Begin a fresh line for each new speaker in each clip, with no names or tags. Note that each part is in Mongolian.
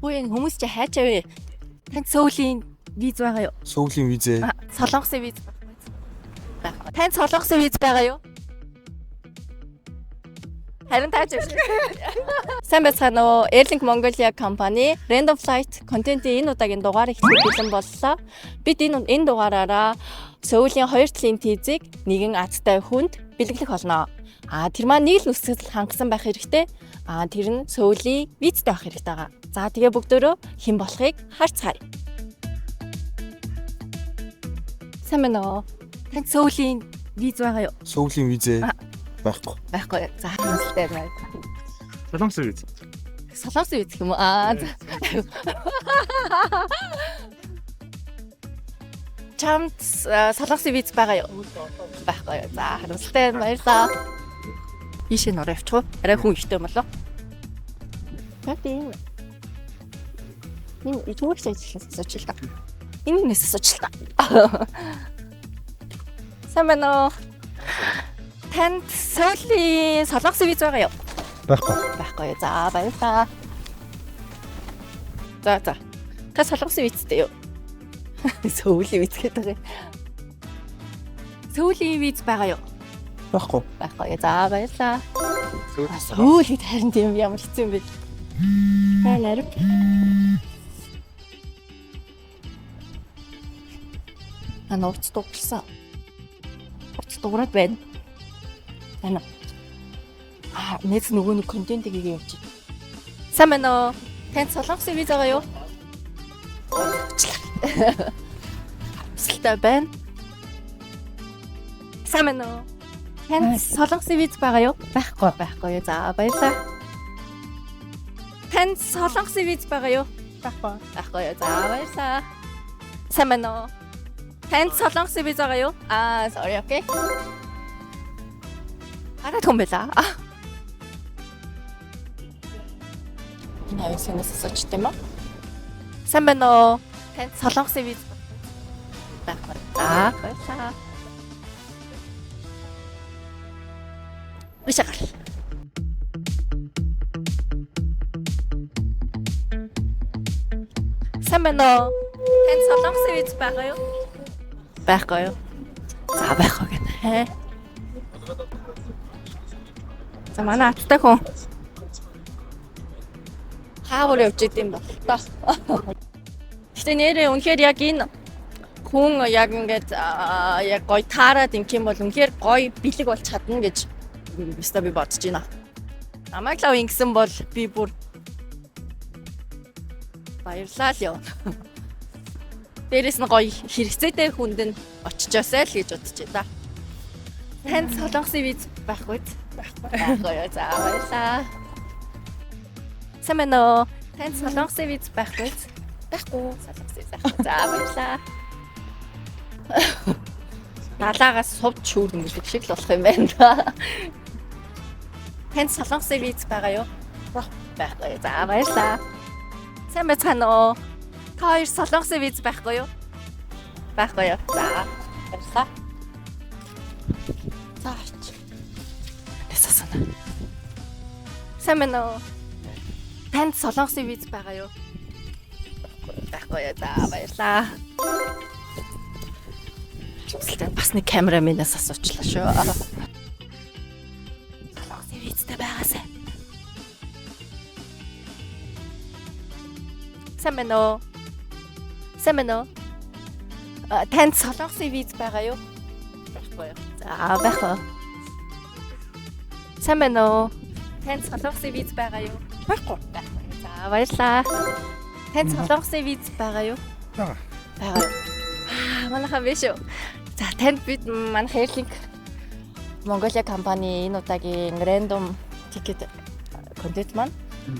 Хүү энэ хүмүүс чи хайчаа вэ? Танд Сөүлийн виз байгаа юу?
Сөүлийн визээ.
Солонгосын виз байхгүй. Танд Солонгосын виз байгаа юу? Харин тааж явж. Сайн байцгаана уу? Airlink Mongolia компани Random Flight контентын энэ удаагийн дугаар эхлэх бэлэн боллоо. Бид энэ дугаараараа Сөүлийн хоёр талын тийзийг нэгэн азтай хүнд бэлэглэх болно. А тэр маань нэг л нүсгэл хангасан байх хэрэгтэй. А тэр нь Сөүлийн визтэй байх хэрэгтэй байгаа. За тэгээ бүгдөө хэн болохыг харцгаая. Сайн байна уу? Танд Сөүлийн виз байгаа юу?
Сөүлийн визээ байхгүй.
Байхгүй. За харамсалтай байна.
Солонгосын виз.
Солонгосын виз гэх юм уу? Аа. За. Чамд солонгосын виз байгаа юу? Байхгүй юу. За харамсалтай байна. Баярлалаа. Ийшээ нөрөө явчих уу? Арай хүн ихтэй болоо. Яг тийм. Энэ итгүүрч ажилласан асууч л та. Энэ нэгнээс асууч л та. Сайн байна уу? Танд Сөүлийн солонгосын виз байгаа юу?
Байхгүй.
Байхгүй юу. За баярлалаа. За за. Та солонгосын визтэй юу? Сөүлийн виз гэдэг юм. Сөүлийн виз байгаа юу?
Байхгүй.
Байхгүй юу. За баярлалаа.
Сөүл.
Сөүл хэд харин тийм ямар хэцүү юм бэ? Та нарив. А нууц дуурсан. Нууц дуурайд байна. Ана. А нэц нөгөө нэг контент хийгээ явчих. Сайн байна уу? Танд солонгосын виз байгаа юу? Харамсалтай байна. Сайн байна уу? Танд солонгосын виз байгаа юу? Байхгүй, байхгүй юу. За баярлалаа. Танд солонгосын виз байгаа юу?
Байхгүй.
Байхгүй юу. За баярлалаа. Сайн байна уу? Танд солонгосын виз байгаа юу? Аа, sorry, okay. Хараад хүн байла. Энэ аюу сэнэс асууч тийм үү? Сайн байна уу? Танд солонгосын виз байхгүй. За баярлалаа. Бишээ гал. Сайн байна уу? Танд солонгосын виз байгаа юу? Байхгүй юу? За байхгүй гэнэ. За манай аттай хүн хаавар явж идэм бол тоо. Гэтэ нэрээ үнэхээр яг энэ хүн яг ингээд яг гой таарад ингэх юм бол үнэхээр гой бэлэг болж чадна гэж өстой би бодож байна. Намайг лав ингэсэн бол би бүр баярлалаа л ёо. Дээрээс нь гоё хэрэгцээтэй хүнд нь очичоосай л гэж бодож байна. Танд солонгосын виз байхгүй үү? Байхгүй. Байхгүй юу. За баярлалаа. Сайн байна уу? Танд солонгосын виз байхгүй үү? Байхгүй. Солонгосын виз байхгүй. За баярлалаа. Далаагаас сувд шүүрнэ гэдэг шиг л болох юм байна да. Танд солонгосын виз байгаа юу? Байхгүй. За баярлалаа. Сайн байцгаана уу? Та хоёр солонгосын виз байхгүй юу? Байхгүй юу. За баярлалаа. За ач. Тэсасана. Сайн байна уу? Танд солонгосын виз байгаа юу? Байхгүй юу. За баярлалаа. Харамсалтай бас нэг камераменаас асуучлаа шүү. Солонгосын визтэй байгаасай. Сайн байна уу? Сайн байна уу? А, танд солонгосын виз байгаа юу? Байхгүй юу. За байхгүй. Сайн байна уу? Танд солонгосын виз байгаа юу?
Байхгүй.
Байхгүй. За баярлалаа. Танд солонгосын виз байгаа юу?
Байгаа.
Байгаа юу? Аа, манайхан биш үү? За танд бид манай Airlink Mongolia компани энэ удаагийн random ticket контент маань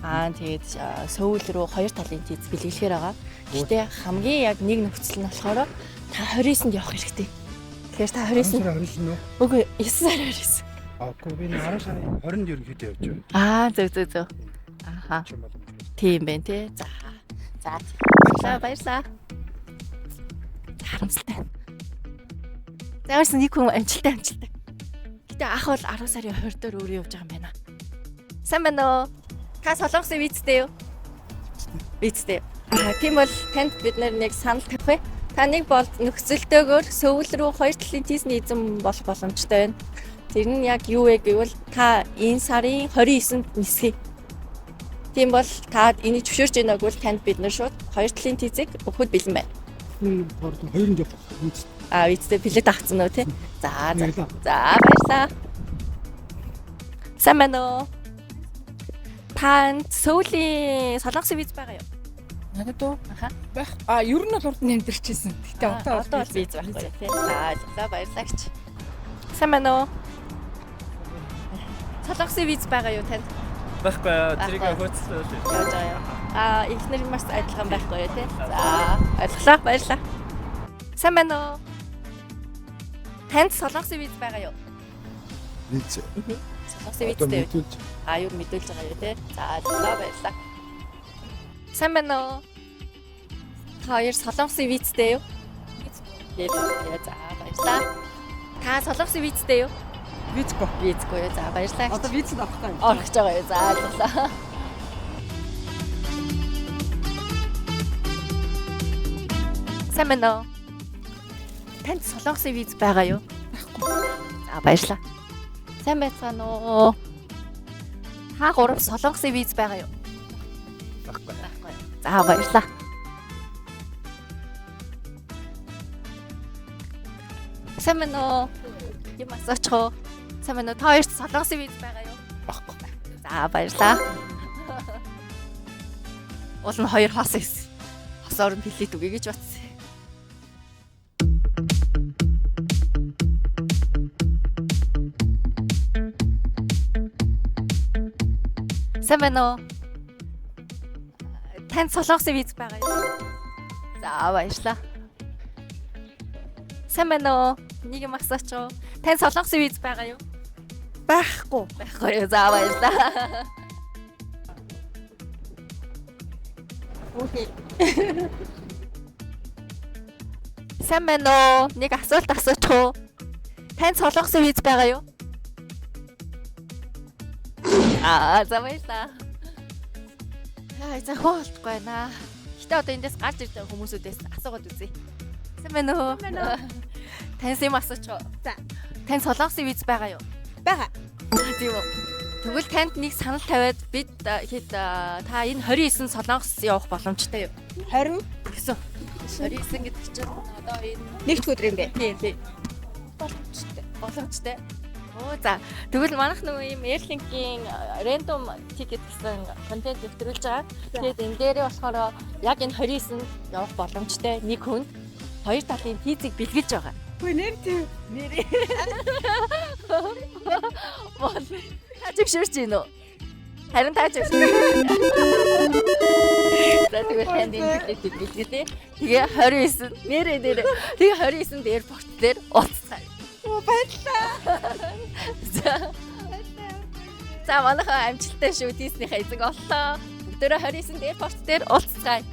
аа тэгээд Сөүл рүү хоёр талын тийз бэлгэлэхээр байгаа. Гэтэ хамгийн яг нэг нөхцөл нь болохоор та 29-нд явах хэрэгтэй. Тэгэхээр та 29-нд
29 нөө.
үгүй 9 сарын 29.
Аагүй би 10 сарын 20-нд ерөнхийдөө явж байна.
Аа зөв зөв зөв. Аха.
Чим боломжтой.
Тийм байна тий. За. За. Баярлалаа, баярлалаа. За, харамсалтай. За ямарсан нэг хүн амжилттай амжилттай. Гэтэ ах бол 10 сарын 20 дээр өөрөө явж байгаа юм байна. Сайн байна уу? Та солонгосын визтэй юу? Визтэй. Аа, тийм бол танд бид нэг санал тавих бай. Та нэг бол нөхцөлтэйгээр Сөүл рүү хоёр талын тийзний эзэн болох боломжтой байна. Тэр нь яг юу вэ гэвэл та энэ сарын 29-нд нисгий. Тийм бол та энийг зөвшөөрч байна гэвэл танд бид нар шууд хоёр талын тийзийг өгөхөд бэлэн байна.
Хоёрын явах виз.
Аа, визтэй билет авцсан уу тий? За за.
Баярлалаа.
За баярлалаа. Сайн байна уу? Танд Сөүлийн Солонгосын виз байгаа юу?
Надад уу?
Аха.
Байх. А ер нь бол урд нь амьдарч ирсэн. Гэтэ
Одоо
одоо
бол виз байхгүй тий. За баярлалаа, баярлалаа гэж. Сайн байна уу? Солонгосын виз байгаа юу танд?
Байхгүй тэрийг
Байхгүй.
хөөцсөн.
Яаж байгаа юу? Аа, эхнэр нь маш адилхан байхгүй юу тий. За, ойлголоо, баярлалаа. Сайн байна уу? Танд Солонгосын виз байгаа юу?
Виз.
Солонгосын
Одоо
визтэй юу?
мэдүүлж
А юу мэдүүлж байгаа юу те? За ойлголоо, баярлалаа. Сайн байна уу? Та хоёр Солонгосын визтэй юу? Визтэй. За баярлалаа. Та Солонгосын визтэй юу?
Визгүй.
Визгүй юу? За баярлалаа.
Одоо визэнд авах таа.
Орох гэж байгаа юу? За ойлголоо. Сайн байна уу? Танд Солонгосын виз байгаа юу? Байхгүй. За баярлалаа. Сайн байцгаана уу? Та гурав Солонгосын виз байгаа юу?
Байхгүй.
Байхгүй. За баярлалаа. Сайн байна уу? Юм асуучих уу? Сайн байна уу? Та хоёрт Солонгосын виз байгаа юу?
Байхгүй.
За баярлалаа. Уул нь хоёр хос эс. Хосоор нь билет өгье гэж бодсон. Сайн байна уу? Танд Солонгосын виз байгаа юу? За баярлалаа. Сайн байна уу? Нэг юм асуучих уу? Танд Солонгосын виз байгаа юу?
Байхгүй.
Байхгүй юу. За баярлалаа. Окей. Сайн байна уу? Нэг асуулт асуучих уу? Танд Солонгосын виз байгаа юу? Аа, за баярлалаа. Аа, за хүн олдохгүй байна. Гэтэ одоо эндээс гарч ирж байгаа хүмүүсүүдээс асуугаад үзье. Сайн байна уу?
Сайн байна уу?
Таньс юм асуучих уу?
За.
Танд Солонгосын виз байгаа юу?
Байгаа.
Тийм үү. Тэгвэл танд нэг санал тавиад бид хэд та энэ 29 Солонгос явах боломжтой юу?
20
Гэсэн. 29 гэдэг чинь одоо энэ
нэгд өдөр юм бэ.
тийм тийм
Боломжтой.
боломжтой. Оо за. Тэгвэл манайх нөгөө ийм Airlink-ийн random ticket гэсэн контент нэвтрүүлж байгаа. Тэгээд энэ дээрээ болохоор яг энэ 29 явах боломжтой нэг хүнд хоёр талын визийг бэлгэлж байгаа.
Үгүй нэр тийм.
Нэрээ. Бол та зөвшөөрч гин үү? Харин та зөвшөөрч. За тэгвэл танд энэ билетийг бэлгэлээ. Тэгээ 29 нэрээ нэрээ. Тэгээ 29 airport дээр уулзцгаая.
Оо баярлалаа.
За. За манайхан амжилттай шүү. Диснийхээ эзэн оллоо. Бүгдээрээ 29 airport дээр уулзцгаая.